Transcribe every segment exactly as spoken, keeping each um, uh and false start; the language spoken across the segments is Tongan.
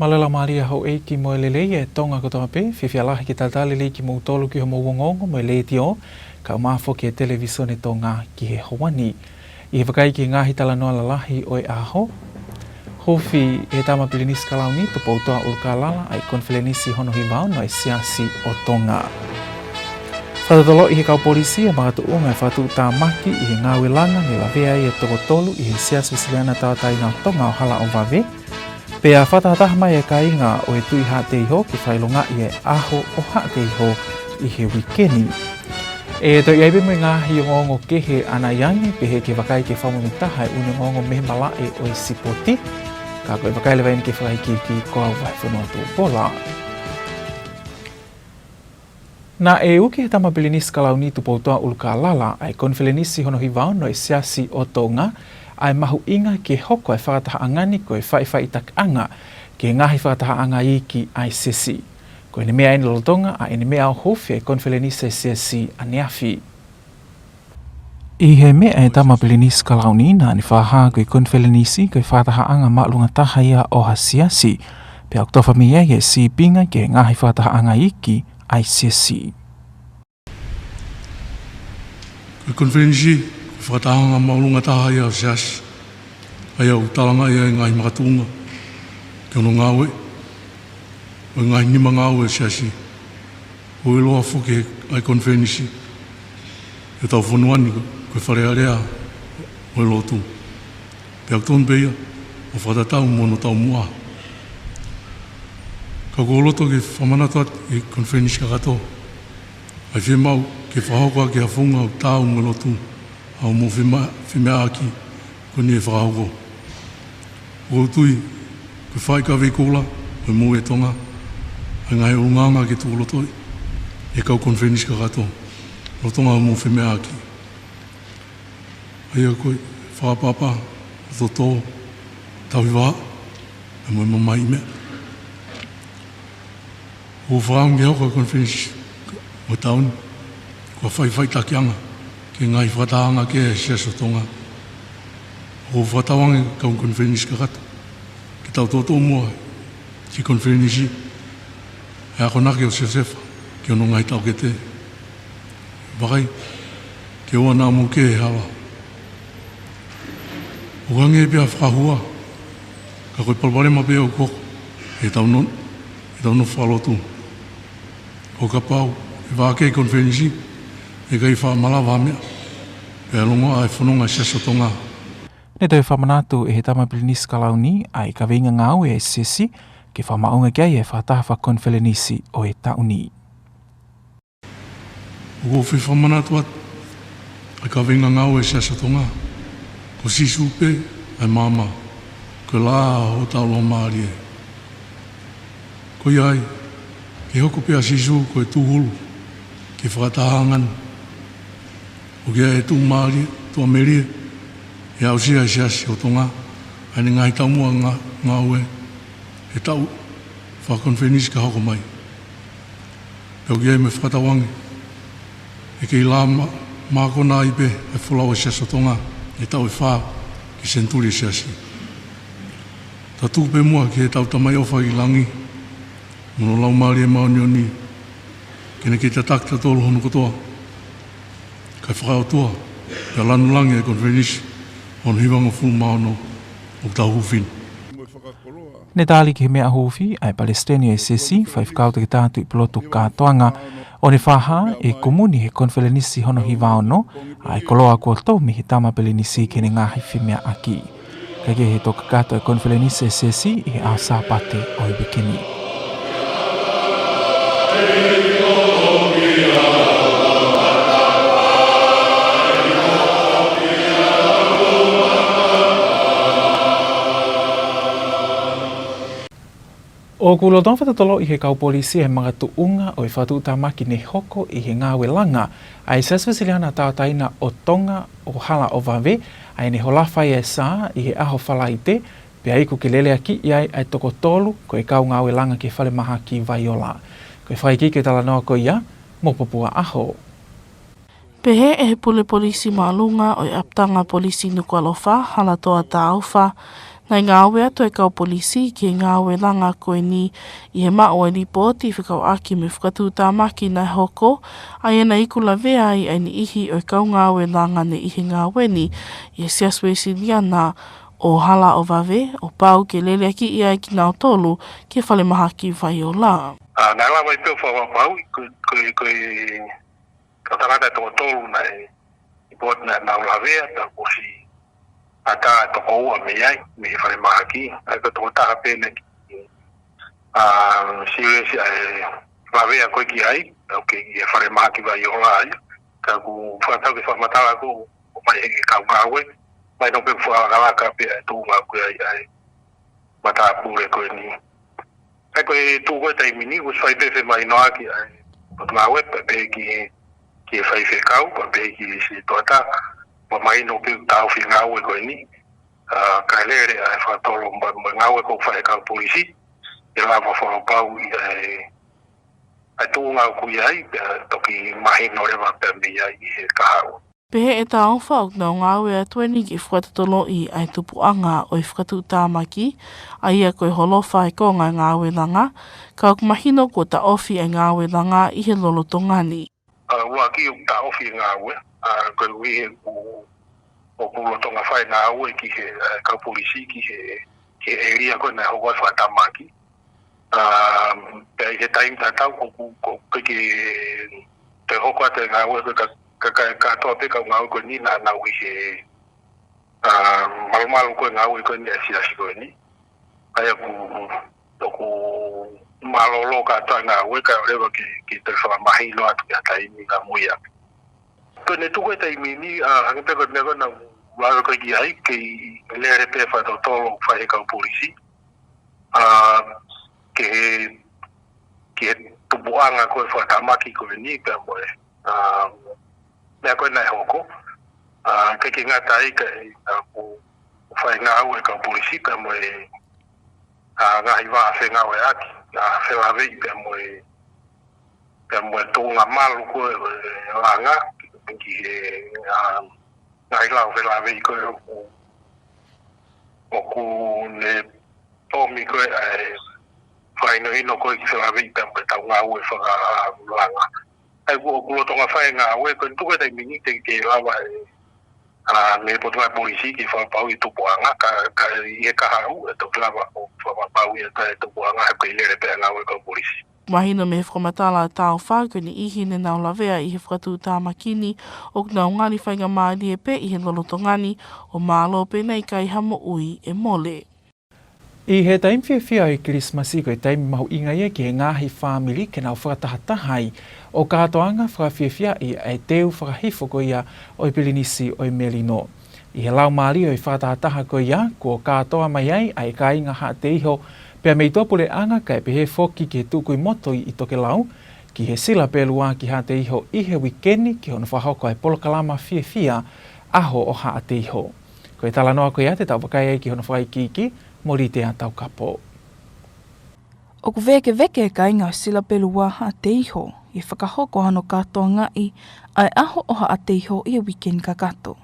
Mālō e laumālie houʻeiki mo e lelei ʻa e Tonga kotoa pē, fiefia lahi ke talitali lelei kimoutolu ki hoʻomou ongoongo mo e Letiō, kae ʻumaʻā foki e Televīsone Tonga ki he houa ni. ʻI he vakai ki he ngaahi talanoa lalahi ʻo e ʻaho, huufi ʻe he Tama Pilinisi Kalauni Tupoutoʻa ʻUlukalala ʻa e konifelenisi hono hiva ono ʻo e Siasi ʻo Tonga. Fakatotoloʻi ʻe he kau polisi e makatuʻunga e fakatuʻutāmaki ʻi he ngāue langa ne lavea ai e toko tolu ʻi he Siasi Uēsiliana Tauʻatāina ʻo Tonga ʻo Hala ʻo Vave, pea fakatahataha mai e kāinga ʻo e Tuʻi Haʻateiho ke fakaʻilongaʻi e ʻaho ʻo Haʻateiho ʻi he uike ni. ʻE toe ʻi ai pē mo e ngaahi ongoongo kehe ʻanai ange, pehē ki he vakai ki he fakamuimuitaha e ʻū ongoongo mei he malaʻe ʻo e sipoti. Ka ko e vakai leva eni ki he fakaikiiki, ko au Vaifonua Tupola. Naʻe uki ʻe he Tama Pilinisi Kalauni Tupoutoʻa ʻUlukalala ʻa e konifelenisi hono hiva ono ʻo e Siasi ʻo Tonga ʻa e mahuʻinga ke hoko e fakatahaʻanga ni ko e faʻifaʻitakiʻanga ki he ngaahi fakatahaʻanga iiki ʻa e Siasi. Ko ʻene meʻa eni lolotonga ʻa ʻene meʻa ʻo huufi e konifelenisi ʻa e Siasi ʻaneafi. ʻI he meʻa ʻa e Tama Pilinisi Kalauni, naʻá ne fakahā ko e konifelenisi ko e fakatahaʻanga māʻolunga taha ia ʻo ha Siasi, pea ʻoku tofa mei ai e sīpinga ki he ngaahi fakatahaʻanga iiki ʻa e Siasi. Ko e konifelenisi ko e fakatahaʻanga māʻolunga taha ia ʻo e Siasi, ʻa ia ʻoku talangaʻi ai e ngaahi makatuʻunga ki hono ngāue ʻo e ngaahi nima ngāue ʻo e Siasi. ʻOku ʻiloa foki ʻa e konifelenisi ʻi hotau fonua ni ko e Fale Alea ʻo e Lotu, pea ʻoku tonu pē ia ʻo fakatatau mo hono taumuʻa. Ka ʻoku ou loto ke fakamanatu atu ki he konifelenisi kakato ʻa e fiemaʻu ke fakahoko ʻaki ha founga ʻoku taau mo e lotu ʻa hoʻomou fema-, femeʻaʻaki ko eni ʻe fakahoko. ʻOku ou tui ko e fai kavei koula ʻo e moʻui ʻa Tonga ʻa e ngaahi ʻulungaanga ke tukulotoʻi ʻe he kau konifelenisi kakato lolotonga hoʻomou femeʻaʻaki, ʻa ia ko e fakaʻapaʻapa, loto tō, tauhi vahaʻa, pea mo e mamahiʻi meʻa. ʻOku ou fakaʻamu ke hoko e konifelenisi ʻo e taʻu ni ko ha faʻifaʻitakiʻanga ki he ngaahi fakatahaʻanga kehe ʻa e Siasi ʻo Tonga. ʻOku ou fakatauange ki he kau konifelenisi kakato ke tau toʻotoʻo muʻa ki he konifelenisi ʻa e akonaki ʻo Siosefa ki hono ngaahi taʻokete. Vakai, ke ʻoua naʻa mou kē he hala. ʻOku hangē pē ha fakahua, ka ko e palopalema pē ʻoku hoko ʻi heʻetau no-, ʻetau nofo fakalotu. Ko e kapau ʻe vā kē e konifelenisi, ʻe ʻikai faʻa malava ha meʻa, pea longoaʻa e fononga ʻa e Siasi ʻo Tonga. Ne toe fakamanatu ʻe he Tama Pilinisi Kalauni ʻa e kaveinga ngāue ʻa e Siasi ke fakamaʻunga ki ai e fakataha fakakonifelenisi ʻo e taʻu ni. ʻOku ou fie fakamanatu atu ʻa e kaveinga ngāue ʻa e Siasi ʻo Tonga: Ko Sīsū pē ʻa e maama, ko e laʻā ʻo hotau laumālie. Ko ia ai, ke hoko pē ʻa Sīsū ko e tūhulu ki he fakatahaʻanga ni. ʻOku ʻi ai e tuʻumālie, tuʻamelie ʻe aʻusia ʻe he Siasi ʻo Tonga ʻa ʻene ngaahi taumuʻa ngā-, ngāue he taʻu fakakonifelenisi ka hoko mai. Pea ʻoku ʻi ai mo e fakatauange ʻe kei lā mā-, mākona ai pē ʻa e folau ʻa e Siasi ʻo Tonga he taʻu ʻe fā ki he senituli ʻo e Siasi. Tau tuku pē muʻa ki heʻetau Tamai ʻofa ʻi langi mo hono Laumālie Māʻoniʻoni, ke ne kei tataki kitautolu hono kotoa kae fakaʻotua pea lanu langi e konifelenisi hono hivangofulu mā ono ʻoku tau huufi ni. Ne tali ki he meʻa huufi ʻa e Palesiteni ʻo e Siasi, Faifekau Toketā Tuʻipulotu Kātoanga, ʻo ne fakahā ʻe kumuni he konifelenisi hono hiva ono ʻa e koloa kuo tō mei he Tama Pilinisi ki heʻene ngaahi femeʻaʻaki. Kae kehe, toki kakato e konifelenisi ʻa e Siasi ʻi he ʻaho Sāpate ʻo e uike ni. ʻOku lolotonga fakatotoloʻi ʻe he kau polisi e makatuʻunga ʻo e fakatuʻutāmaki ne hoko ʻi he ngāue langa ʻa e Siasi Uēsiliana Tauʻatāina ʻo Tonga ʻo Hala ʻo Vave, ʻa ia ne holafa ai e sā ʻi he ʻaho Falaite, pea iku ke leleakiʻi ai ʻa e toko tolu ko e kau ngāue langa ki he falemahaki Vaiola. Ko e fakaikiiki e talanoa ko ia mo Popua ʻAho. Pehē ʻe he Pule Polisi Māʻolunga ʻo e ʻApitanga Polisi Nukuʻalofa, Halatoa Taufa, Naʻe ngāue atu e kau polisi ki he ngāue langa ko eni ʻi he maʻu ʻa e lipooti fekauʻaki mo e fakatuʻutāmaki naʻe hoko, ʻa ia naʻe iku lavea ai ʻa e niʻihi ʻo e kau ngāue langa ne ʻi he ngāue ni ʻi he Siasi Uēsiliana ʻo Halaʻovave, ʻo pau ke leleakiʻi ai kinautolu ki he falemahaki Vaiola. ʻA, naʻe lava ai pē ʻo fakapapauʻi ko e, ko e, ko e kau tangata ʻe toko tolu naʻe lipooti naʻa nau lavea, pea kuo ʻosi ʻatā ʻe toko ua mei ai, mei he falemahaki. ʻA ia ko e toko taha pē naʻe, ʻa, serious ʻa e lavea ko ē ki ai, ʻoku kei ʻi he falemahaki Vaiola ia. Ka ʻoku fakatau ke fakamatala ko ē ʻomai ʻe he kau ngāue, mahino pē ʻoku fakalakalaka pē ʻa e tuʻunga ko ē ʻa e, ʻa e matāpule ko eni. ʻA ia ko e tuʻu ko ē taimi ni, ʻoku fai pē femahinoʻaki ʻa e potungāue, pea pehē ki he, ki he faifekau, pea pehē ki he Setuata, pea mahino pē ʻoku taʻofi e ngāue ko eni. ʻA, kae lele ʻa e fakatotolo mo e, mo e ngāue ʻoku fai ʻe he kau polisi, ke lava fakapapauʻi ʻa e, ʻa e tuʻunga ʻoku ʻi ai, pea toki mahino leva pē mei ai ʻi he kahaʻu. Pehē ʻe Taofa ʻoku nau ngāue atu eni ke fakatotoloʻi ʻa e tupuʻanga ʻo e fakatuʻutāmaki, ʻa ia ko e holofa ʻa e konga ngāue langa, ka ʻoku mahino kuo taʻofi ʻa e ngāue langa ʻi he lolotonga ni. ʻA, ʻuluaki ʻoku taʻofi e ngāue, ʻa, koeʻuhi he ʻoku, ʻoku lolotonga fai e ngāue ki he, ʻa, kau polisi ki he, ki he ʻēlia ko ē naʻe hoko ai e fakatamaki. ʻA, pea ʻi he taimi tatau ʻoku, ʻoku ʻikai ke toe hoko atu e ngāue ko ē ka, ka, ka, kātoa pē kau ngāue ko eni naʻa nau ʻi he, ʻa, malumalu ko ē ngāue ko eni ʻa e siasi ko eni. ʻA ia ʻoku, ʻoku mālōlō kātoa e ngāue kae ʻoua leva ke, ke toe fakamahino atu ki ha taimi ʻamui ia. Ko ʻene tuʻu ko ē taimi ni, ʻa, hangē pē ko e meʻa ko ē naʻa ku lave ko ē ki ai, kei lele pē fakatotolo ʻoku fai ʻe he kau polisi. ʻA, ki he, ki he tupuʻanga ko ē fakatamaki ko eni pea mo e, ʻa, meʻa ko ē naʻe hoko. ʻA, ʻikai ke ngata ai ka, ʻa, ʻoku fai e ngāue ʻa e kau polisi pea mo e, ʻa, ngaahi vaʻa fengāueʻaki, ʻa, felāveʻi pea mo e, pea mo e tuʻunga malu ko ē ʻo e langa ki he, ʻa, ngaahi lao felāveʻi ko ē ʻoku, ʻoku ne ʻomi ko ē ʻa e fakahinohino ko ē ki he felāveʻi pea mo ʻetau ngāue fakalanga. ʻA ia ʻoku, ʻoku lolotonga fai e ngāue, ko ʻene tuʻu ko ē taimi ni teʻeki ke lava ʻe, ʻa, mei he Potungāue Polisi ke fakapapauʻi e tupuʻanga, ka, ka ʻi he kahaʻu ʻe toki lava ʻo fakapapauʻi ʻe taʻe tupuʻanga he ʻoku kei lele pē ʻa e ngāue ʻa e kau polisi. Mahino mei he fakamatala ʻa Taofa ko e niʻihi ne nau lavea ʻi he fakatuʻutāmaki ni ʻoku nau ngali faingamālie pē ʻi he lolotonga ni, ʻo mālō pē naʻe ʻikai ha moʻui ʻe mole. ʻI he taimi fiefia ʻo e Kilisimasi ko e taimi mahuʻinga ia ki he ngaahi fāmili ke nau fakatahataha ai ʻo kātoanga fakafiefiaʻi ʻa e teu fakahifo ko ia ʻo e Pilinisi ʻo e Melino. ʻI he laumālie ʻo e fakatahataha ko ia, kuo kātoa mai ai ʻa e kāinga Haʻateiho, pea mei tuʻapuleʻanga kae pehē foki ki he Tukuimotu ʻi Tokelau, ki he Silapelua ki Haʻateiho ʻi he uike ni ki hono fakahoko ʻa e polokalama fiefia ʻAho ʻo Haʻateiho. Ko e talanoa ko ia te tau vakai ai ki hono fakaikiiki, Molitea Taukapo. ʻOku vēkeveke e kāinga ʻo Silapelua Haʻateiho ʻi he fakahoko hono kātoangaʻi ʻa e ʻAho ʻo Haʻateiho ʻi he uike ni kakato.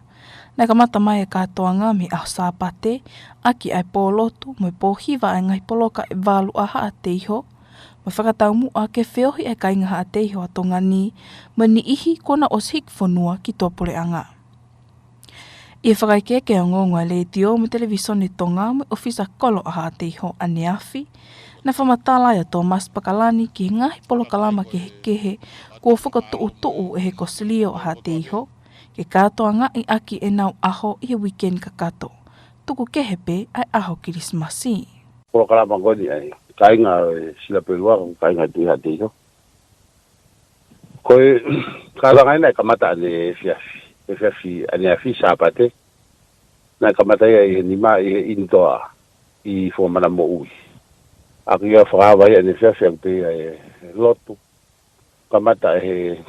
Naʻe kamata mai e kātoanga mei he ʻaho Sāpate, ʻaki ʻa e pō lotu mo e pō hiva ʻa e ngaahi poloka ʻe valu ʻa Haʻateiho, mo e fakataumuʻa ke feohi ʻa e kāinga Haʻateiho ʻa Tonga ni mo e niʻihi kuo nau ʻosi hiki fonua ki tuʻapuleʻanga. ʻI he fakaekeeke ʻa e Ongoongo ʻa e Letiō mo e Televisone Tonga mo e ʻOfisa Kolo ʻa Haʻateiho ʻaneafi, naʻe fakamatala ai ʻa Tōmasi Pakalani ki he ngaahi polokalama kehekehe kuo fokotuʻutuʻu ʻe he Kosilio ʻa Haʻateiho ke kātoangaʻi ʻaki ʻenau ʻaho ʻi he uike ni kakato, tuku kehe pē ʻa e ʻaho Kilisimasi. Polokalama ko eni ʻa e kāinga ʻo e Silapelua, kāinga Tuʻi Haʻateiho. Ko e kātoanga eni naʻe kamata ʻaneefiafi, efiafi ʻaneafi Sāpate. Naʻe kamata ia ʻi he nima ʻi he ʻInitoa ʻi Fuamanamoʻui. ʻOku ia fakaava ia ʻaneefiafi ʻaki pē ia e lotu. Kamata ʻe he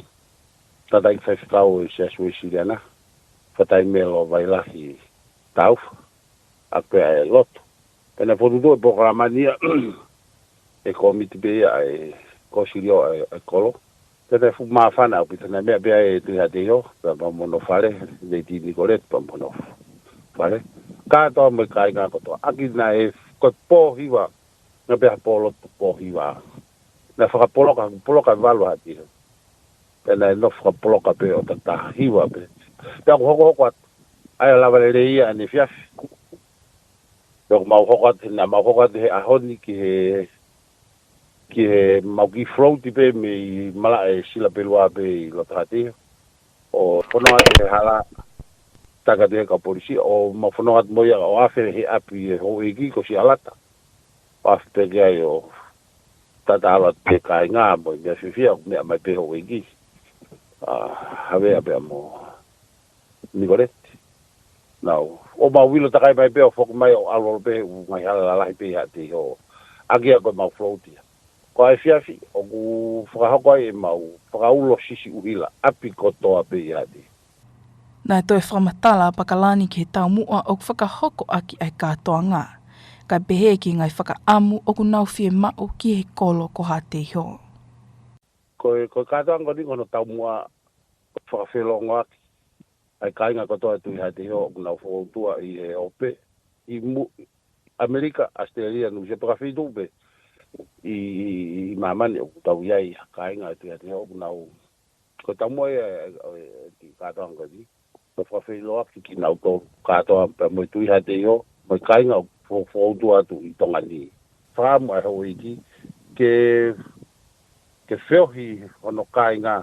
tangataʻeiki faifekau ʻo e Siasi Uēsiliana, Fatai Melo Vailahi Taufa, ʻaki pē ʻa e lotu. Pea naʻe fokotuʻutuʻu e polokalama ni ia ʻe he kōmiti pē ia ʻa e Kosilio ʻa e, ʻa e kolo. Pea naʻe fuʻu māfana ʻaupito, naʻe meʻa pē ʻa e Tuʻi Haʻateiho, pea mo hono fale, Lady Nicolette, pea mo hono fale. Kātoa mo e kāinga kotoa. ʻAki naʻe ko e pō hiva, naʻe pē ha pō lotu pō hiva. Naʻe fakapoloka, poloka ʻe valu Haʻateiho. Pea naʻe nofo fakapoloka pē ʻo tata hiva pē. Pea ʻoku hokohoko atu. ʻA ia lava lelei ia ʻaneefiafi. Pea ʻoku mau hoko atu, naʻa mau hoko atu he ʻaho ni ki he, ki he mau kiʻi float pē mei malaʻe Silapelua pē ʻi loto Haʻateiho. ʻO fononga atu he hala, taki atu he kau polisi, ʻo mau fononga atu mo ia ʻo afe he ʻapi e houʻeiki ko Sialata. ʻO afe pē ki ai ʻo tata ʻalu atu pē kāinga mo e meʻa fiefia, ʻo meʻa mai pē houʻeiki. ʻA, Havea pea mo Nikoleti. Nau, ʻo mau ʻilo takai mai pē ʻo foki mai ʻo ʻalu ʻalu pē he ʻū ngaahi hala lalahi pē ʻi Haʻateiho. ʻAki ia ko e mau float ia. Ko e efiafi, ʻoku fakahoko ai ʻemau fakaulo sisi ʻuhila, ʻapi kotoa pē ʻi Haʻateiho. Naʻe toe fakamatala ʻa Pakalani ki he taumuʻa ʻoku fakahoko ʻaki ʻa e kātoanga. Kae pehē ki he ngaahi fakaʻamu ʻoku nau fiemaʻu ki he kolo ko Haʻateiho. Ko e, ko e kātoanga ko eni ko hono taumuʻa ʻoku fakafeʻiloaki ʻa e kāinga kotoa ʻo e Tuʻi Haʻateiho ʻoku nau fokoutua ʻi he ope, ʻi mu-, ʻAmelika, ʻAositelēlia, Nuʻusila, pea ka feituʻu pē ʻi, ʻi, ʻi māmani ʻoku tau ʻi ai ʻa e kāinga ʻo e Tuʻi Haʻateiho ʻoku nau, ko e taumuʻa ia ʻo e, ʻo e, ʻo e kātoanga ko eni. Ko e fakafeʻiloaki kinautolu kātoa pea mo e Tuʻi Haʻateiho, mo e kāinga ʻoku fo-, fokoutua atu ʻi Tonga ni. Fakaʻamu ʻa e houʻeiki ke, ke feohi hono kāinga,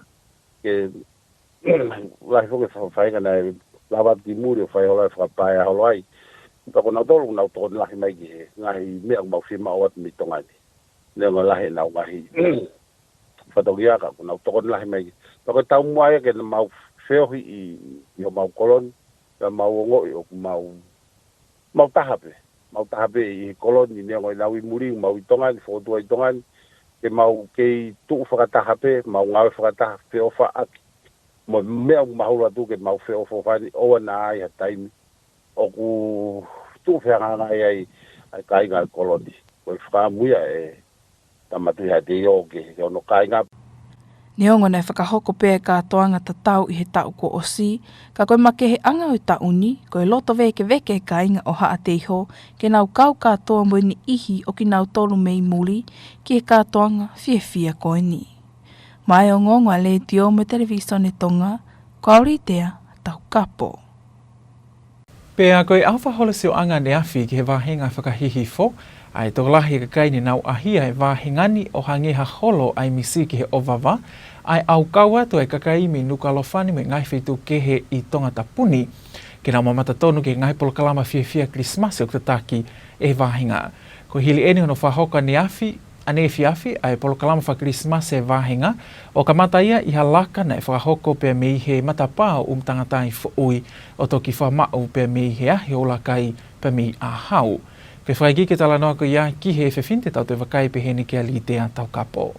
ke lahi foki e fa-, faʻahinga naʻe lava atu ki muli ʻo fai holo ai, fakapaea holo ai. Ka ko nautolu, nau tokoni lahi mai ki he ngaahi meʻa ʻoku mau fiemaʻu atu mei Tonga ni. Neongo e lahi ʻenau ngaahi fatongia ka ʻoku nau tokoni lahi mai. Pea ko e taumuʻa ia ke mau feohi ʻi, ʻi homau kolo ni, pea mau ongoʻi ʻoku mau, mau taha pē. Mau taha pē ʻi he kolo ni, neongo ʻenau ʻi muli, mau ʻi Tonga ni, fokoutua ʻi Tonga ni, ke mau kei tuʻu fakataha pē, mau ngāue fakataha, feʻofaʻaki mo e meʻa ʻoku mahulu atu ke mau feʻofoʻofani, ʻoua naʻa ai ha taimi ʻoku tuʻu fehangahangai ai ʻa e kāinga ʻo e kolo ni. Ko e fakaʻamu ia ʻa e Tama Tuʻi Haʻateiho ki he, ki hono kāinga. Neongo naʻe fakahoko pē ʻa e kātoanga tatau ʻi he taʻu kuo ʻosi, ka ko e makeheʻanga ʻo e taʻu ni, ko e loto vēkeveke ʻa e kāinga ʻo Haʻateiho, ke nau kau kātoa mo e niʻihi ʻo kinautolu mei muli ki he kātoanga fiefia ko eni. Maʻá e ongoongo ʻa e Letiō mo e Televisone Tonga, ko Aolitea Taukapo. Pea ko e ʻaho fakaholosioʻanga ʻaneafi ki he vāhenga fakahihifo ʻa e tokolahi e kakai ne nau ʻahia e vāhenga ni ʻo hangē ha holo ʻa e misi ki he ʻovava, ʻa e ʻaukau atu ʻa e kakai mei Nukuʻalofa ni mo e ngaahi feituʻu kehe ʻi Tongatapu ni, ke nau mamata tonu ki he ngaahi polokalama fiefia Kilisimasi ʻoku tataki ʻe he vāhenga. Ko e hili eni hono fakahoko ʻaneafi, ʻaneefiafi ʻa e polokalama faka-Kilisimasi ʻa e vāhenga, ʻo kamata ia ʻi ha laka naʻe fakahoko pea mei he matapā ʻo ʻUmutangataʻi Foʻui, ʻo toki fakamaʻu pea mei he Ahi ʻo Ulakai pea mei ʻĀhau. Ko e fakaikiiki e talanoa ko ia ki he efiafi ni, te tau toe vakai pehē ni kia Litea Taukapo.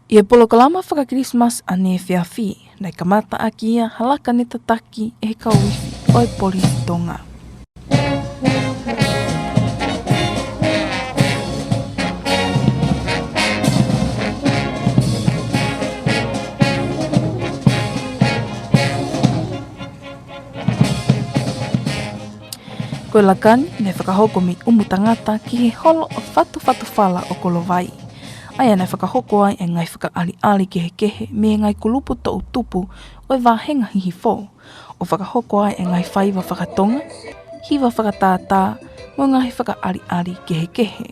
ʻI he polokalama faka-Kilisimasi ʻaneefiafi, naʻe kamata ʻaki ia ha laka ne tataki ʻe he kau ifi ʻo e Polisi Tonga. Ko e laka ni, naʻe fakahoko mei ʻUmutangata ki he holo ʻo Fatufatufala ʻo Kolovai. ʻA ia naʻe fakahoko ai e ngaahi fakaʻaliʻali kehekehe mei he ngaahi kulupu toʻutupu ʻo e vāhenga hihifo. ʻO fakahoko ai e ngaahi faiva faka-Tonga, hiva fakatātā, mo e ngaahi fakaʻaliʻali kehekehe.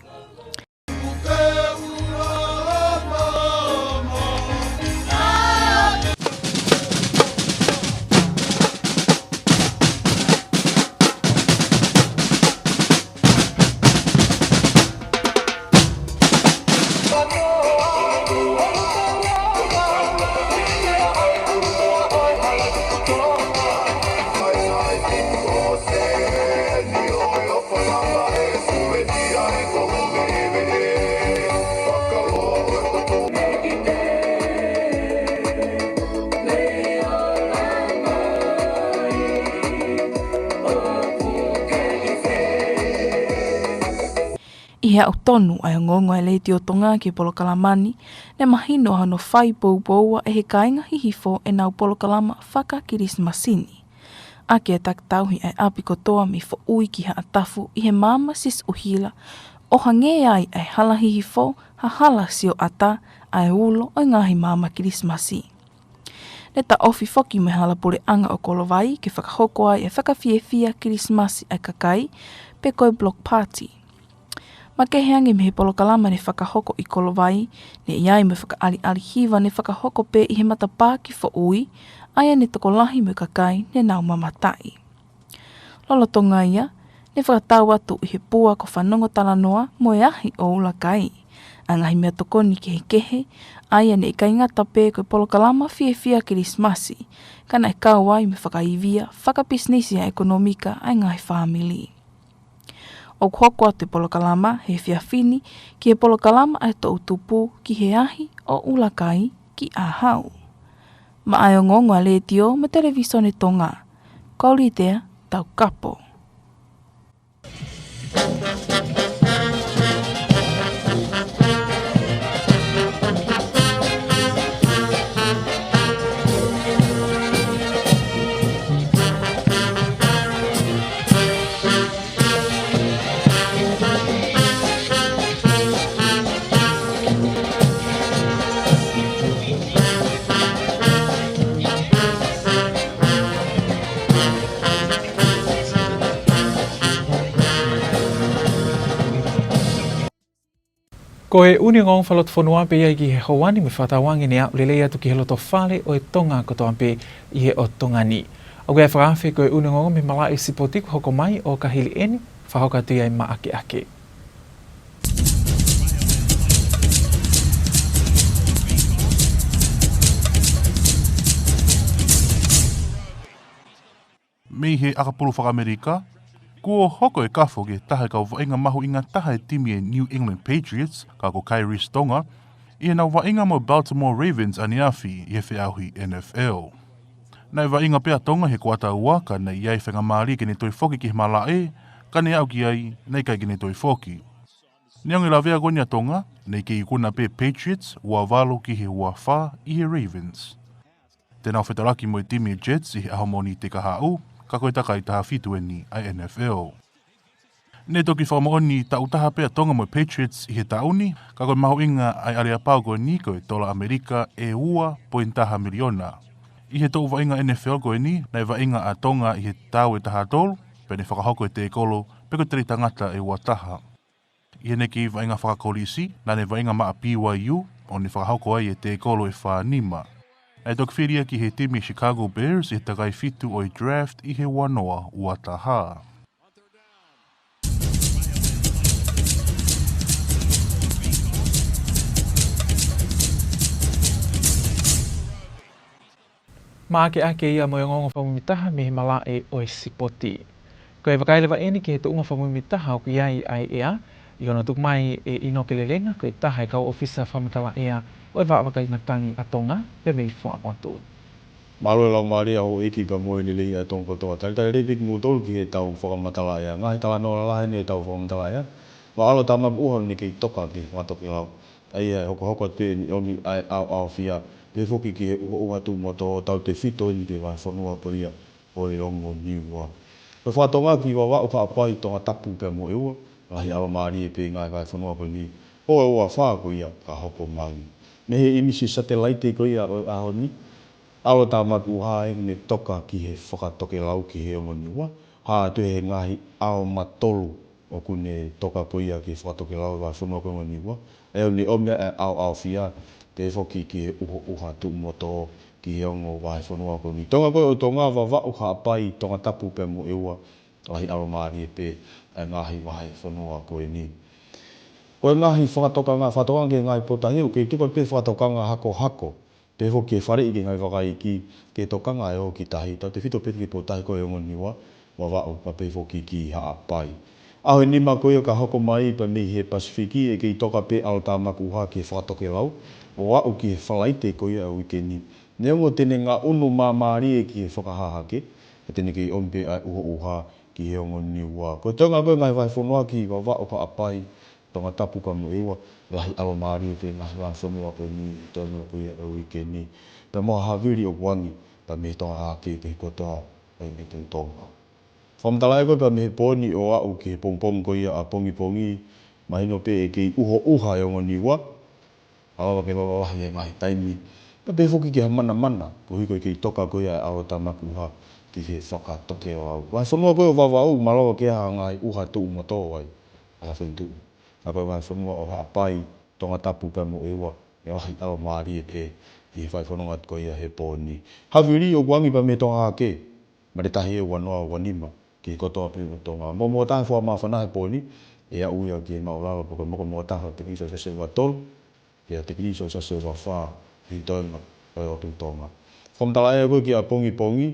ʻI he aʻu tonu ʻa e ongoongo ʻa e Letiō Tonga ki he polokalama ni, naʻe mahino hono fai poupoua ʻe he kāinga hihifo ʻenau polokalama faka-Kilisimasi ni. ʻAki e takitauhi ʻa e ʻapi kotoa mei Foʻui ki Haʻatafu ʻi he maama Siuʻihila, ʻo hangē ai ʻa e hala hihifo ha hala sioʻata ʻa e ulo ʻo e ngaahi maama Kilisimasi. Ne taʻofi foki mo e hala puleʻanga ʻo Kolovai ke fakahoko ai e fakafiefia Kilisimasi ʻa e kakai, pe ko e block party. Makehe ange mei he polokalama ne fakahoko ʻi Kolovai, ne ʻi ai mo e fakaʻaliʻali hiva ne fakahoko pē ʻi he matapā ki Foʻui, ʻa ia ne tokolahi mo e kakai ne nau mamataʻi. Lolotonga ia, ne fakatau atu ʻi he pua ko Fanongo Talanoa mo e ahi ʻo Ulakai ʻa e ngaahi meʻatokoni kehekehe, ʻa ia ne ʻikai ngata pē ko e polokalama fiefia Kilisimasi, ka naʻe kau ai mo e fakaivia fakapisinisi ʻa e ʻekonōmika ʻa e ngaahi fāmili. ʻOku hoko atu e polokalama he efiafi ni ki he polokalama ʻa e toʻutupu ki he ahi ʻo Ulakai ki ʻAhau. Maʻa e ongoongo ʻa e Letiō mo e Televisone Tonga, ko Litea Taukapo. Ko e ʻUnioni Falelotofonua pē ia ki he ʻaho ni, mo e fakatauange ne aʻu lelei atu ki he loto fale ʻo e Tonga kotoa pē ʻi he ʻotu ngaahi. ʻOku ʻi ai e fakaafe ko e ʻUnioni mei he malaʻe sipoti kuo hoko mai ʻo ka hili eni, fakahoko atu ia ʻi Maʻakeʻake. Mei he ʻakapulu fakaʻAmelika, kuo hoko e kafo ki he taha e kau vaʻinga mahuʻinga taha e timi e New England Patriots, ka ko Khyiris Tonga, ʻi heʻenau vaʻinga mo e Baltimore Ravens ʻaneafi ʻi he feʻauhi N F L. Naʻe vaʻinga pē ʻa Tonga he kuata ua, ka naʻe ʻi ai e faingamālie ke ne toe foki ki he malaʻe, ka ne aʻu ki ai, naʻe ʻikai ke ne toe foki. Neongo e lavea ko eni ʻa Tonga, naʻe kei ikuna pē Patriots, ua valu ki he ua fā ʻi he Ravens. Te nau fetaulaki mo e timi Jets ʻi he ʻaho Mōnite kahaʻu, ka ko e takai taha fitu eni ʻa e N F L. Ne toki fakamoʻoni taʻu taha pē ʻa Tonga mo e Patriots ʻi he taʻu ni, ka ko e mahuʻinga ʻa e aleapau ko eni ko e tola ʻAmelika ʻe ua poini taha miliona. ʻI he toʻu vaʻinga N F L ko eni, naʻe vaʻinga ʻa Tonga ʻi he taʻu ʻe taha tolu, pea ne fakahoko e tēkolo, pe ko e teli tangata ʻe ua taha. ʻI heʻene kei vaʻinga fakakolisi, naʻa ne vaʻinga maʻa B Y U, ʻo ne fakahoko ai e tēkolo ʻe fā nima. Naʻe toki fili ia ki he timi Chicago Bears ʻi he takai fitu ʻo e draft ʻi he ua noa ua taha. Maʻakeʻake ia mo e ongoongo fakamuimui taha mei he malaʻe ʻo e sipoti. Ko e vakai leva eni ki he tuʻunga fakamuimui taha ʻoku ʻi ai ʻa e ʻea, ʻi hono tuku mai ʻe ʻInoke Lelenga, ko e taha e kau ʻōfisa fakamatala ʻea ʻo e Vaʻa Vakainga Tangi ʻa Tonga, pea mei Fuaʻamotu. Mālō e laumālie ʻa houʻeiki pea mo e lelei ʻa Tonga kotoa. Talitali lelei pē kimoutolu ki heʻetau fakamatala ʻea. Ngaahi talanoa lalahi eni ʻetau fakamatala ʻea. Ko ʻAlo Tāmaki ʻUha naʻe kei toka ki he fakatokelau. ʻA ia ʻe hokohoko atu pē ʻeni ʻomi ʻa e ʻaoʻaofia, pehē foki ki he ʻuhoʻuha tuʻu mo tō, tautefito eni ki he vahefonua ko ia ʻo e Ongo Niua. Ko e faka-Tonga ki Vavaʻu, Haʻapai, Tongatapu pea mo ʻEua, lahi ʻalomālie pē ngaahi vahefonua ko eni ʻo e ua fā ko ia ka hoko mai. Mei he ʻīmisi satelaite ko ia ʻo e ʻaho ni, ʻAlo Tāmaki ʻUha ʻeni naʻe toka ki he fakatokelau ki he Ongo Niua, hā atu he ngaahi ʻao matolu ʻoku ne toka ko ia ki he fakatokelau ʻo e vahefonua ko e Ongo Niua. ʻA ia ʻoku ne ʻomi ʻa e ʻaoʻaofia, pehē foki ki he ʻuhoʻuha tuʻu mo tō ki he ongo vahefonua ko eni. Tonga ko ē ʻo Tonga, Vavaʻu, Haʻapai, Tongatapu pea mo ʻEua, lahi ʻalomālie pē ʻa e ngaahi vahefonua ko eni. Ko e ngaahi fakatokanga, fakatokanga ki he ngaahi potutahi, ʻoku kei tuku pē fakatokanga hakohako. Pehē foki ki he faleʻi ki he ngaahi vaka iiki, ke tokanga ʻo aʻu ki tahi, tautefito pē ki he potutahi ko e Ongo Niua, Vavaʻu, pea pehē foki ki Haʻapai. ʻAho ʻe nima ko ia ka hoko mai pea mei he Pasifiki, ʻe kei toka pē ʻAlo Tāmaki ʻUha ki he fakatokelau, ʻo aʻu ki he Falaite ko ia ʻo e uike ni. Neongo te ne ngaʻunu māmālie ki he fakahahake, ka te ne kei ʻomi pē ʻa e ʻuhoʻuha ki he Ongo Niua. Ko e toenga ko ē ngaahi vahefonua ki Vavaʻu, Haʻapai, Tongatapu pea mo ʻEua, lahi ʻalomālie pē ngaahi vahefonua ko eni, toenga ko ia ʻo e uike ni. Pea mo ha havili ʻoku angi, pea mei Tonga hake ki he kotoa ʻo e ʻOtu Tonga. Fakamatala ʻa e ko e pea mei he pō ni ʻo aʻu ki he pongipongi ko ia ʻapongipongi, mahino pē ʻe kei ʻuhoʻuha e ongo Niua. Mālō ke vavavahi e ngaahi taimi. Pea pehē foki ki ha manamana, koeʻuhi ko e kei toka ko ia e ʻalotāmaki ʻuha ki he fakatoke ʻo aʻu. Vahefonua ko ia ʻo Vavaʻu, mālō ke ʻi ai ha ngaahi ʻuha tuʻu motu ai, ʻa e feituʻu. Ka ko e vahefonua ʻo Haʻapai, Tongatapu pea mo ʻEua, ʻe lahi ʻalomālie pē ʻi he fai fononga ko ia he pō ni. Havili ʻoku angi pea mei Tonga hake, male tahi ʻe ua noa ua nima ki he kotoa pē ʻo Tonga. Mokomokotaha e fua māfana he pō ni, ʻe aʻu ia ki he māʻulalo pe ko e mokomokotaha, tikilī Selesiasi ʻe ua tolu, pea tikilī Selesiasi ʻe ua fā ʻi he toenga ʻo e ʻOtu Tonga. Fakamatala ʻa e ko e ki ʻapongipongi,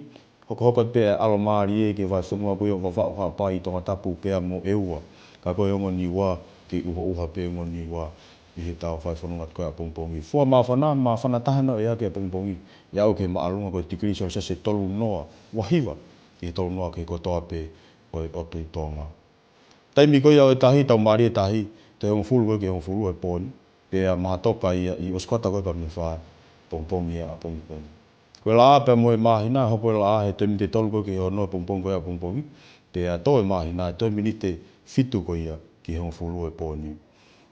hokohoko pē ʻa e ʻalomālie ki he vahefonua ko ia ʻo Vavaʻu, Haʻapai, Tongatapu pea mo ʻEua. Ka ko e ongo Niua, kei ʻuhoʻuha pē ongo Niua ʻi he tau fai fononga ko ia ʻapongipongi. Fua māfana, māfana taha noa ia ki ʻapongipongi, ʻe aʻu ki he māʻolunga ko e tikilī Selesiasi ʻe tolu noa ua hiva, ʻi he tolu noa ki he kotoa pē ʻo e ʻOtu Tonga. Taimi ko ia ʻo e tahi, tau mālie tahi, toe hongofulu ko ia ki he hongofulu he pō ni, pea mahatoka ia ʻi ʻOsikota ko ia pea mei he fā pongipongi ia ʻapongipongi. Ko e laʻā pea mo e māhina, hoko e laʻā he toe miniti ʻe tolu ko ia ki he ono he pongipongi ko ia ʻapongipongi, pea tō e māhina he toe miniti ʻe fitu ko ia ki he hongofulu he pō ni.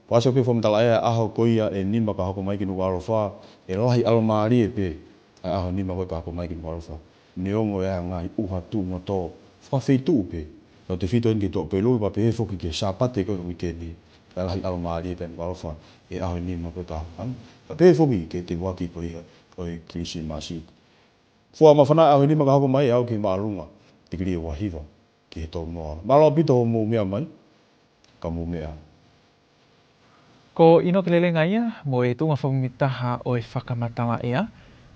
Pea ʻosi pē fakamatala ʻa e ʻaho ko ia ʻe nima ka hoko mai ki Nukuʻalofa, ʻe lahi ʻalomālie pē ʻa e ʻaho ʻe nima ko ia ka hoko mai ki Nukuʻalofa. Neongo e ngaahi ʻuha tuʻu motu fakafeituʻu pē. Tautautefito eni ki he Tuʻapulelulu pea pehē foki ki he Sāpate ko ia ʻo e uike ni. ʻE lahi ʻalomālie pē Nukuʻalofa he ʻaho ʻe nima ko ia ka hoko mai. Pea pehē foki ki he teuaki ko ia ʻo e Kilisimasi. Fua māfana ʻaho ʻe nima ka hoko mai, ʻe aʻu ki he māʻolunga, tikilī ʻe ua hiva ki he tolu noa. Mālō ʻaupito hoʻomou meʻa mai, ka mou meʻa. Ko ʻInoke Lelenga ia mo e tuʻunga fakamuimui taha ʻo e fakamatala ʻea.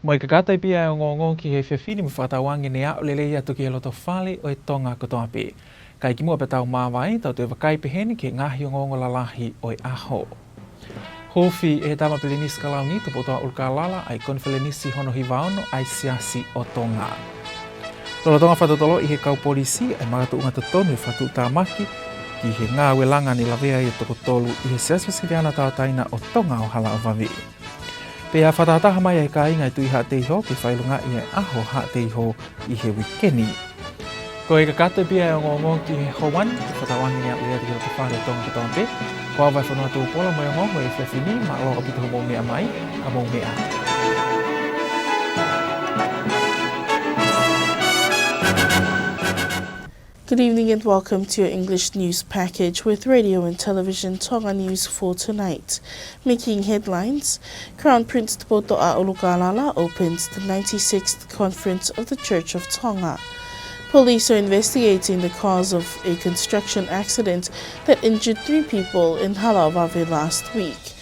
Mo e kakato pē ia e ongoongo ki he efiafi ni, mo fakatauange ne aʻu lelei atu ki he loto fale ʻo e Tonga kotoa pē. Kae kimuʻa pea tau māvae, tau toe vakai pehē ni ki he ngaahi ongoongo lalahi ʻo e ʻaho. Huufi ʻe he Tama Pilinisi Kalauni Tupoutoʻa ʻUlukalala ʻa e konifelenisi hono hiva ono ʻa e Siasi ʻo Tonga. Lolotonga fakatotoloʻi ʻe he kau polisi ʻa e makatuʻunga totonu ʻo e fakatuʻutāmaki ki he ngāue langa ne lavea ai e toko tolu ʻi he Siasi Uēsiliana Tauʻatāina ʻo Tonga ʻo Halaʻavave. Pea fakatahataha mai ʻa e kāinga ʻo e Tuʻi Haʻateiho ke fakaʻilongaʻi e ʻaho Haʻateiho ʻi he uike ni. Ko e kakato pē ia e ongoongo ki he houa ni, fakatauange ne aʻu lelei atu ki he loto fale ʻo Tonga kotoa pē. Ko au Vaifonua Tupola mo e ongoongo he efiafi ni, mālō ʻaupito hoʻomou meʻa mai, ka mou meʻa. Good evening and welcome to your English news package with Radio and Television Tonga News for tonight. Making headlines, Crown Prince Tupoutoʻa ʻUlukalala opens the ninety-sixth Conference of the Church of Tonga. Police are investigating the cause of a construction accident that injured three people in Halaʻavave last week.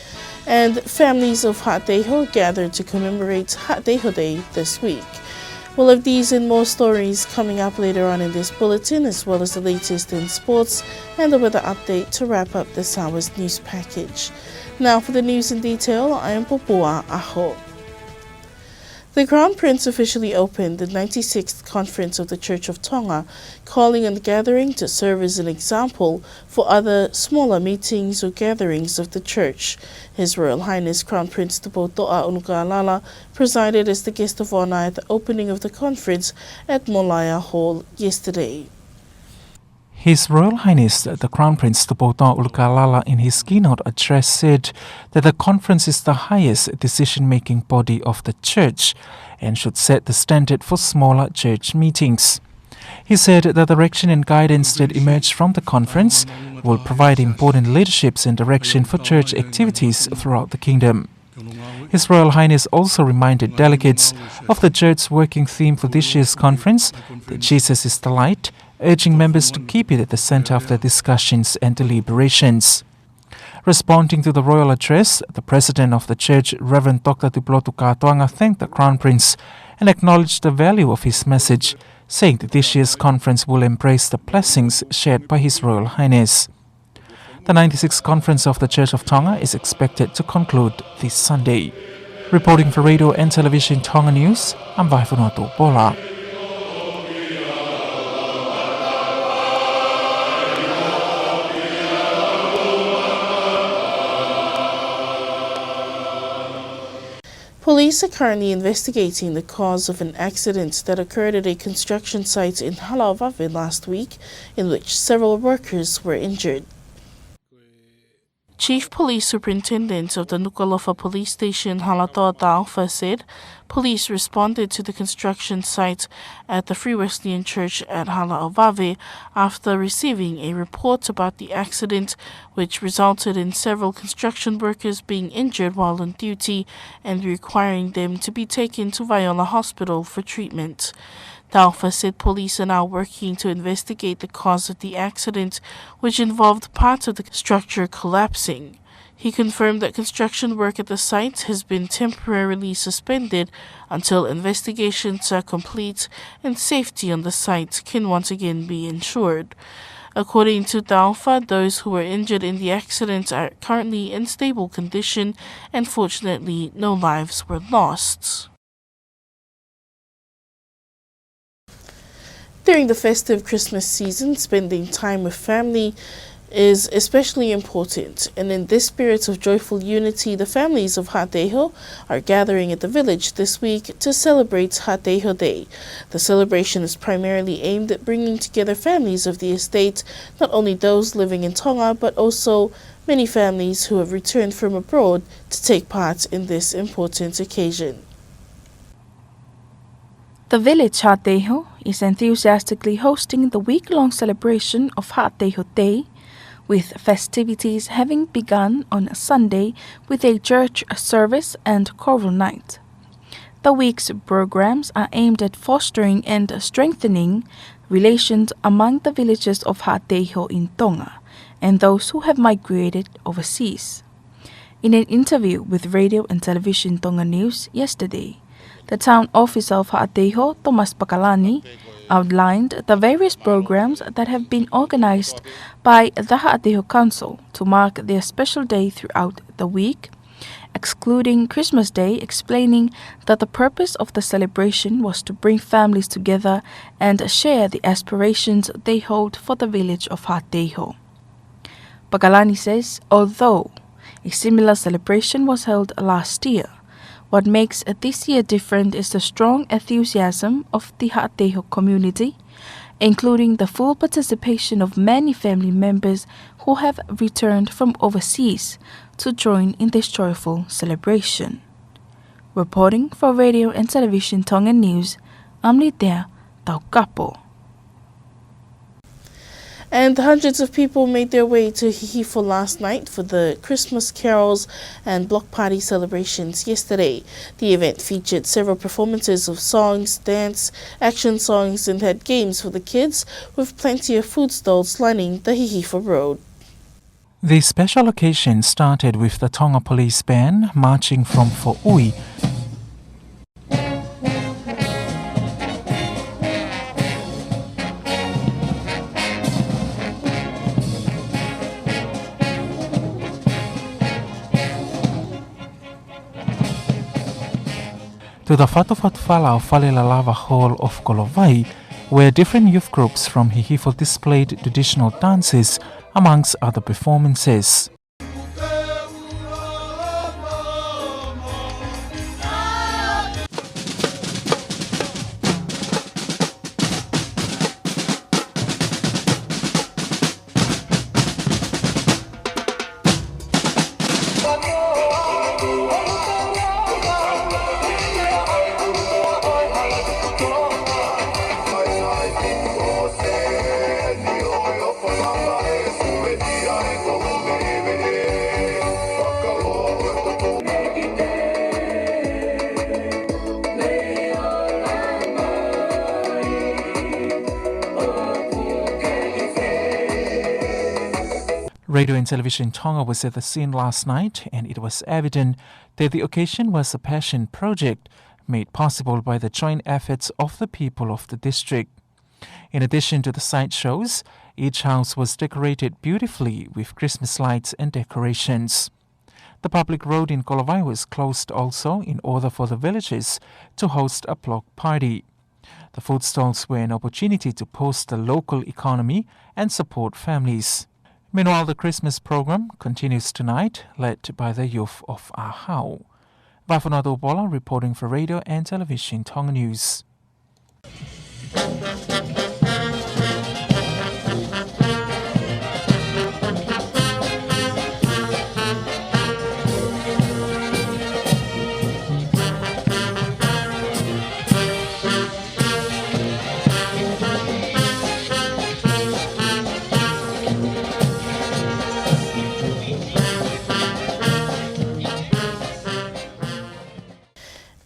And families of Haʻateiho gather to commemorate Haʻateiho Day this week. We'll have these and more stories coming up later on in this bulletin, as well as the latest in sports and the weather update to wrap up this hour's news package. Now for the news in detail, I am Popua ʻAho. The Crown Prince officially opened the ninety-sixth Conference of the Church of Tonga, calling on the gathering to serve as an example for other smaller meetings or gatherings of the Church. His Royal Highness Crown Prince Tupoutoʻa ʻUlukalala presided as the guest of honour at the opening of the conference at Molaea Hall yesterday. His Royal Highness the Crown Prince Tupoutoʻa ʻUlukalala, in his keynote address, said that the conference is the highest decision-making body of the Church and should set the standard for smaller church meetings. He said the direction and guidance that emerged from the conference will provide important leaderships and direction for church activities throughout the kingdom. His Royal Highness also reminded delegates of the Church's working theme for this year's conference, that Jesus is the light, urging members to keep it at the centre of their discussions and deliberations. Responding to the royal address, the President of the Church, Reverend Doctor Tupulotu Kātoanga, thanked the Crown Prince and acknowledged the value of his message, saying that this year's conference will embrace the blessings shared by His Royal Highness. The ninety-sixth Conference of the Church of Tonga is expected to conclude this Sunday. Reporting for Radio and Television Tonga News, I'm Vaifonua Tupola. Police are currently investigating the cause of an accident that occurred at a construction site in Halaʻovave last week, in which several workers were injured. Chief Police Superintendent of the Nukuʻalofa Police Station, Halatoa Taufa, said police responded to the construction site at the Free Wesleyan Church at Halaʻovave after receiving a report about the accident, which resulted in several construction workers being injured while on duty and requiring them to be taken to Vaiola Hospital for treatment. Taufa said police are now working to investigate the cause of the accident, which involved parts of the structure collapsing. He confirmed that construction work at the site has been temporarily suspended until investigations are complete and safety on the site can once again be ensured. According to Taufa, those who were injured in the accident are currently in stable condition, and fortunately, no lives were lost. During the festive Christmas season, spending time with family is especially important, and in this spirit of joyful unity, the families of Haʻateiho are gathering at the village this week to celebrate Haʻateiho Day. The celebration is primarily aimed at bringing together families of the estate, not only those living in Tonga, but also many families who have returned from abroad to take part in this important occasion. The village Haʻateiho is enthusiastically hosting the week-long celebration of Haʻateiho Day, with festivities having begun on Sunday with a church service and choral night. The week's programs are aimed at fostering and strengthening relations among the villagers of Haʻateiho in Tonga and those who have migrated overseas. In an interview with Radio and Television Tonga News yesterday, the town officer of Haʻateiho, Thomas Pakalani, outlined the various programs that have been organized by the Haʻateiho Council to mark their special day throughout the week, excluding Christmas Day, explaining that the purpose of the celebration was to bring families together and share the aspirations they hold for the village of Haʻateiho. Pakalani says, although a similar celebration was held last year, what makes this year different is the strong enthusiasm of the Haʻateiho community, including the full participation of many family members who have returned from overseas to join in this joyful celebration. Reporting for Radio and Television Tonga News, I'm Litea Taukapo. And hundreds of people made their way to Hihifo last night for the Christmas carols and block party celebrations yesterday. The event featured several performances of songs, dance, action songs, and had games for the kids, with plenty of food stalls lining the Hihifo Road. The special occasion started with the Tonga Police Band marching from Foʻui. To the Fatufatufala ʻo Fale Lalava Hall of Kolovai, where different youth groups from Hihifo displayed traditional dances, amongst other performances. Radio and Television Tonga was at the scene last night, and it was evident that the occasion was a passion project made possible by the joint efforts of the people of the district. In addition to the side shows, each house was decorated beautifully with Christmas lights and decorations. The public road in Kolovai was closed also in order for the villagers to host a block party. The food stalls were an opportunity to boost the local economy and support families. Meanwhile, the Christmas program continues tonight, led by the youth of ʻAhau. Lafana Topola reporting for Radio and Television Tonga News.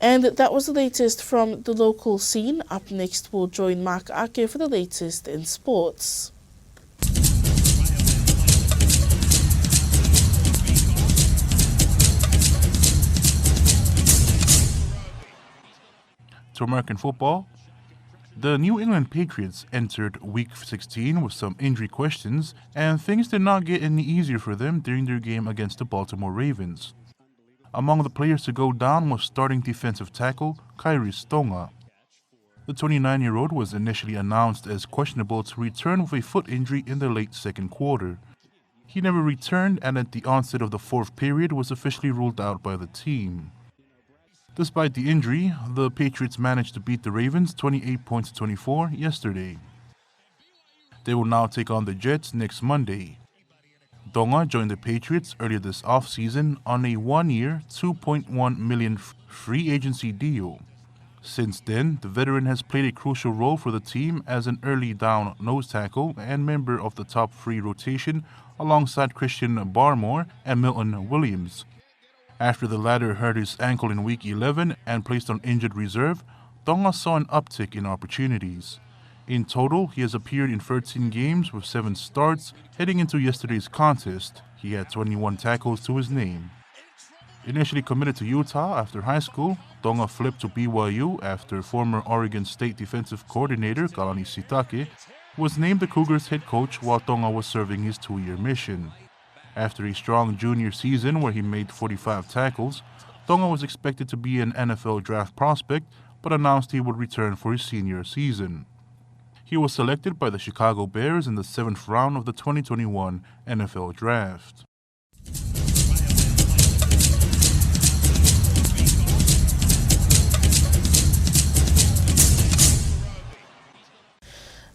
And that was the latest from the local scene. Up next, we'll join Mark Ake for the latest in sports. To American football. The New England Patriots entered Week sixteen with some injury questions, and things did not get any easier for them during their game against the Baltimore Ravens. Among the players to go down was starting defensive tackle Khyiris Tonga. The twenty-nine-year-old was initially announced as questionable to return with a foot injury in the late second quarter. He never returned, and at the onset of the fourth period was officially ruled out by the team. Despite the injury, the Patriots managed to beat the Ravens twenty-eight points to twenty-four yesterday. They will now take on the Jets next Monday. Tonga joined the Patriots earlier this offseason on a one-year, two point one million f-, free agency deal. Since then, the veteran has played a crucial role for the team as an early down nose tackle and member of the top three rotation alongside Christian Barmore and Milton Williams. After the latter hurt his ankle in week eleven and placed on injured reserve, Tonga saw an uptick in opportunities. In total, he has appeared in thirteen games with seven starts. Heading into yesterday's contest, he had twenty-one tackles to his name. Initially committed to Utah after high school, Tonga flipped to B Y U after former Oregon State defensive coordinator Kalani Sitake was named the Cougars' head coach while Tonga was serving his two-year mission. After a strong junior season where he made forty-five tackles, Tonga was expected to be an N F L draft prospect, but announced he would return for his senior season. He was selected by the Chicago Bears in the seventh round of the twenty twenty-one N F L draft.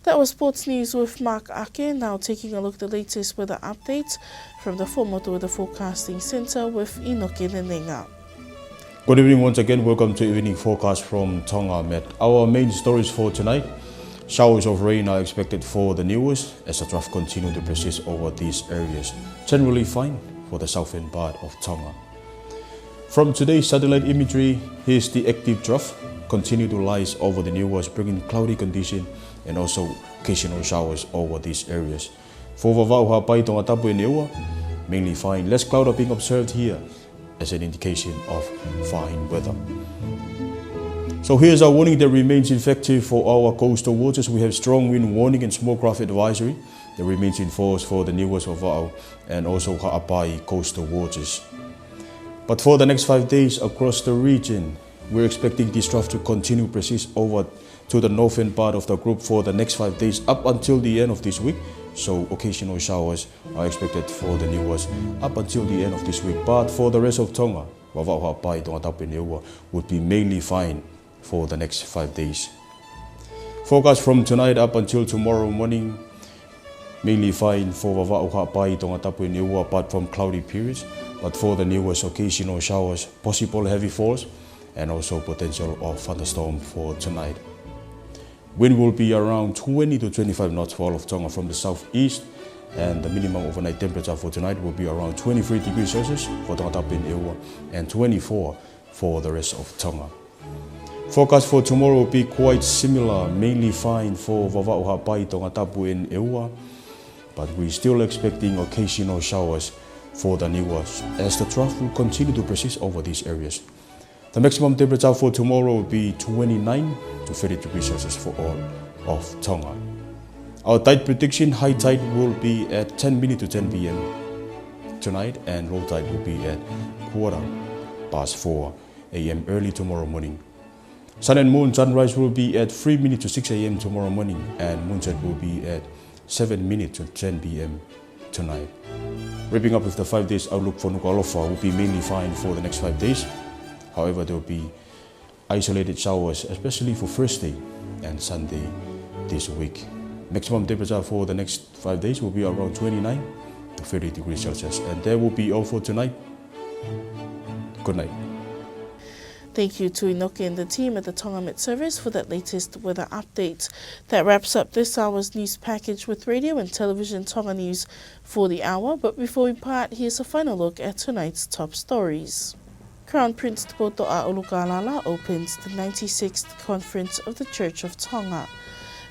That was sports news with Mark Ake. Now taking a look at the latest weather updates from the Fuaʻamotu Weather Forecasting Centre with ʻInoke Nenenga. Good evening once again. Welcome to Evening Forecast from Tonga Met. Our main stories for tonight. Showers of rain are expected for the Niuas as the trough continue to persist over these areas. Generally fine for the southern part of Tonga. From today's satellite imagery, here's the active trough continue to rise over the Niuas, bringing cloudy condition and also occasional showers over these areas. For Vavaʻu, Haʻapai, Tongatapu and ʻEua, mainly fine. Less cloud are being observed here as an indication of fine weather. So here's our warning that remains effective for our coastal waters. We have strong wind warning and small craft advisory that remains in force for the Niuas, Vavaʻu and also Haʻapai coastal waters. But for the next five days across the region, we're expecting this trough to continue persist over to the northern part of the group for the next five days up until the end of this week. So occasional showers are expected for the Niuas up until the end of this week. But for the rest of Tonga, Vavaʻu, Haʻapai, Tongatapu and ʻEua would be mainly fine for the next five days. Forecast from tonight up until tomorrow morning, mainly fine for Vavaʻu, Haʻapai, Tongatapu and ʻEua, apart from cloudy periods. But for the Niuas, occasional showers, possible heavy falls, and also potential of thunderstorm for tonight. Wind will be around twenty to twenty-five knots for all of Tonga from the southeast, and the minimum overnight temperature for tonight will be around twenty-three degrees Celsius for Tongatapu and ʻEua and twenty-four for the rest of Tonga. Forecast for tomorrow will be quite similar, mainly fine for Vavaʻu, Haʻapai, Tongatapu and ʻEua, but we're still expecting occasional showers for the Niuas as the trough will continue to persist over these areas. The maximum temperature for tomorrow will be twenty-nine to thirty degrees Celsius for all of Tonga. Our tide prediction, high tide will be at ten minutes to ten P M tonight, and low tide will be at quarter past four A M early tomorrow morning. Sun and moon, sunrise will be at three minutes to six A M tomorrow morning, and moonset will be at seven minutes to ten P M tonight. Wrapping up with the five days outlook for Nukuʻalofa, will be mainly fine for the next five days. However, there will be isolated showers, especially for Thursday and Sunday this week. Maximum temperature for the next five days will be around twenty-nine to thirty degrees Celsius, and that will be all for tonight. Good night. Thank you to Inoke and the team at the Tonga Met Service for that latest weather update. That wraps up this hour's news package with Radio and Television Tonga News for the hour, but before we part, here's a final look at tonight's top stories. Crown Prince Tupoutoʻa ʻUlukalala opens the ninety-sixth Conference of the Church of Tonga.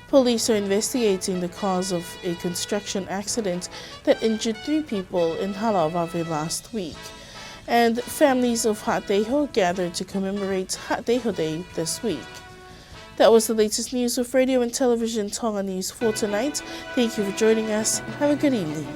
Police are investigating the cause of a construction accident that injured three people in Halaʻavave last week. And families of Haʻateiho gather to commemorate Haʻateiho Day this week. That was the latest news of Radio and Television Tonga News for tonight. Thank you for joining us. Have a good evening.